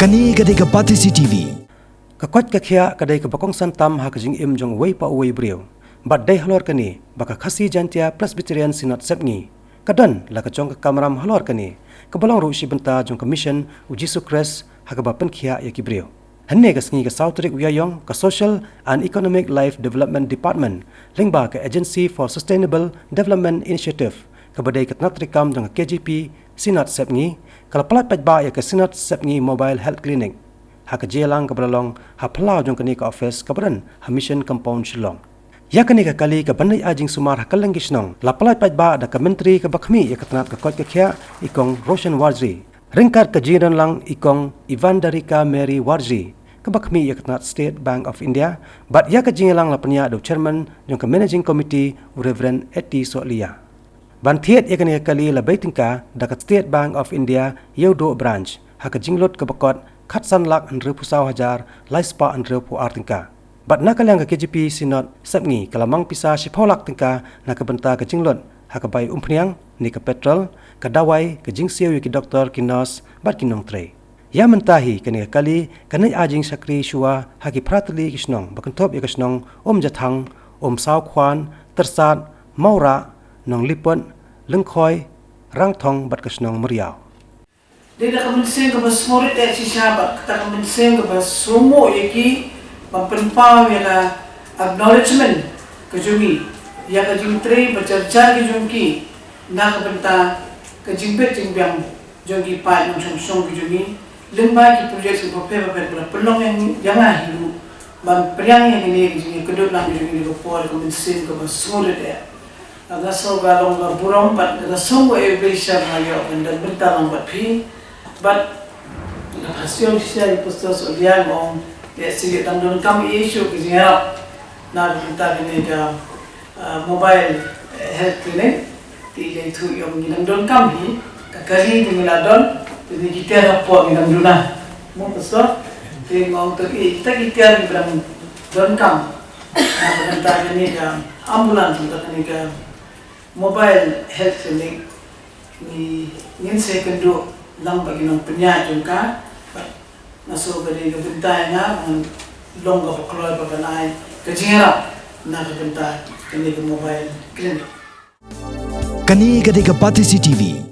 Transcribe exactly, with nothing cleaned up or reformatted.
Kane ka dei ka Batesi T V. Ka koit ka khiah ka dei kaba kongsan tam ha ka jingim jong uwei pa uwei briew. Bad dei halor kane ba ka Khasi Jaintia Presbyterian Synod Sepngi ka don la ka jong ka kamram halor kane, kaba long ruh shi bynta jong ka mission u Jisu Khrist ha kaba pynkhiah ïa ki briew. Hynne ka sngi ka saw tarik u Ïaïong, ka Social and Economic Life Development Department lyngba ka Agency for Sustainable Development Initiative, kaba dei ka tnat treikam jong ka K J P Synod Sepngi, ka la pyllait paidbah ïa ka Synod Sepngi Mobile Health Clinic ha ka jingïalang kaba la long ha phyllaw jong kane ka office kaba don ha Mission Compound Shillong. Ïa kane ka kali kaban leit ai jingsumar ha kylleng ki shnong la pyllait paidbah da ka Myntri kaba khmih ïa ka tnat ka koit ka khiah, i Kong Roshan Warjri. Ryngkat ka jingdon lang i Kong Ivandarika Mary Warjri, kaba khmih ïa ka tnat State Bank of India, bad ïa ka jingïalang la pynïaid da u Chairman jong ka Managing Committee, u Reverend A T Sohliya. Ban thied ïa kane ka kali la bei tyngka da ka State Bank of India Ïewduh Branch ha ka jinglut kaba kot khatsan lak hynriewphew saw hajar lai spah hynriewphew ar tyngka. Bad na ka liang ka K J P Synod Sepngi ka la mang pisa shiphew lak tyngka na ka bynta ka jinglut ha ka bai umphniang ne ka petrol, ka dawai, ka jingsiew ïa ki doktor, ki nurse bad ki nongtrei. Ïa mynta hi kane ka kali kan ai jingshakri shuwa ha ki phra tylli ki shnong ba kynthup ïa ka shnong Umjathang, Umsawkhwan, Tyrsad, Mawrah, Nongliput, Lyngkhoi, Rangthong bad ka shnong Myriaw. Dei da ka mynsiem kaba sngewrit eh shisha bad kata ka mynsiem kaba sngewmut ïa ki, ba pynpaw ïa ka acknowledgement ka jong ngi ïa ka jingtrei ba jar jar ka jong ki na ka bynta ka jingbit jingbiang jong ki paid nongshong shnong ki jong ngi, lyngba ki projek bapher bapher ba la pynlong ïa ngi, ïa nga hi ruh ban pdiang ïa kine ki jingïakynduh lang ki jong ngi ha ka por ka mynsiem kaba sngewrit eh. Nga sngew ka long ka burom bad nga sngew ka ïa u Blei sha nga ïoh ban don bynta lang bad phi. Bad nga pha sngewsih ïa i Pastor Sohliya, nga ong ïa sngewdang donkam ïa shu ka jingïarap na ka bynta kane ka, ah, mobile health clinic. Te ïathuh ïa u, ngi dang donkam hi, ka kali te ngi la don, te ngi ki tiar hapoh ngi dang duna. Mo Pastor, te nga ong te kita ki tiar ngi dang donkam. Na ka bynta kane ka ambulance, bynta kane ka mobile health clinic, ngi, ngin sa ïakynduh lang bad ki nongpynïaid jong ka. Bad nga sngew ka dei ka bynta ïa nga ban long kaba kloi ba ban ai ka jingïarap na ka bynta kane ka mobile clinic. Kane ka dei ka Batesi T V.